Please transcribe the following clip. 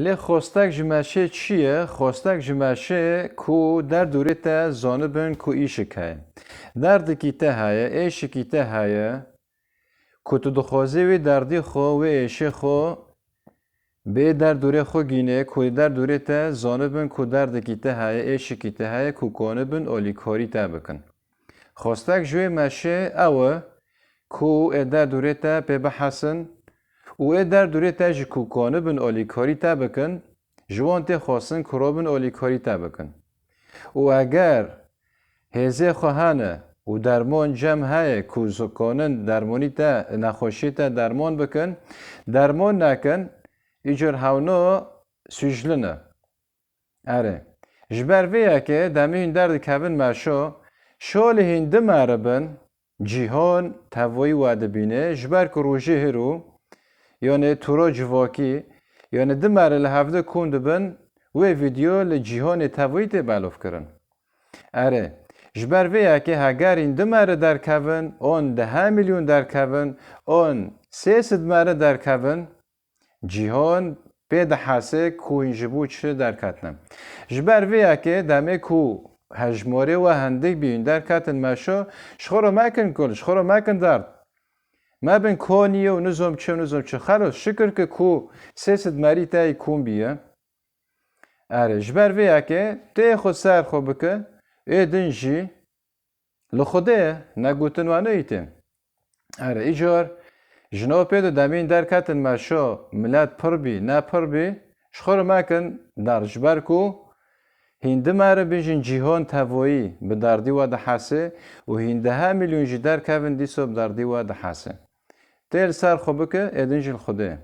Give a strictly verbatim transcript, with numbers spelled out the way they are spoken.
Lê xwestek ji meşê çi ye? Xwestek ji meşê ku derdorê te zanibin ku îşik heye. Derdikî te heye, êşikî te heye, ku tu dixwazî wê derdî xwe, wê êşê xwe bê derdorê xwe gînê, ku derdorê te zanibin ku derdikî te heye, êşikî te heye, ku kanibin alîkarî te bikin. Xwestek ji wê meşê ew e ku ê derdorê te pê bihesin û ê derdorê te ji ku kanibin alîkarî te bikin, ji wan tê xwestin ku robin alîkarî te bikin. Û eger hêzê xwe hene û dermon cem heye ku zikanin dermonî te, nexweşî te dermon bikin, dermon nekin, îcar hewno sûclin e. Erê. Ji ber vê yekê demê hûn derdikevin meşo, şolê hûn dimeribin, cîhan tevayî we dibîne, ji ber ku rojê hiro, yanê tura civakî, yanê dimere li hevde kom dibin, wê vîdeo li cîhanê tevayî tê belavkirin. Erê, ji ber vê yekê heger hûn dimere derkevin, on dehe milyon derkevin, on sê sed mere derkevin, cîhan pê dihese ku hûn ji bo çi derketine. Ji ber vê yekê demê ku hejmarê we hindik bî hûn derketin meşo, ji xwe re mekin kul, ji xwe re mekin derd. Mebin koniyê û nizom çi û nizom çi. Xelos, şikir ke ku sê sed merî te yî kom bîye. Erê, ji ber vê yekê tê xwe ser xwe bike, ê din jî li Xwedê ye, ne gotin we neyî tê. Erê, îcar ji nav pê de demîn derketin meşo, milet pir bî, ne pir bî, ji xwe re mekin derd, ji ber ku hîn dimeribin jî cîhan tevayî bi derdî we dihese û hîn dehe milyon jî derkevin dîsa bi derdî we dihese. Tê li ser xwe bike, ê din jî li Xwedê.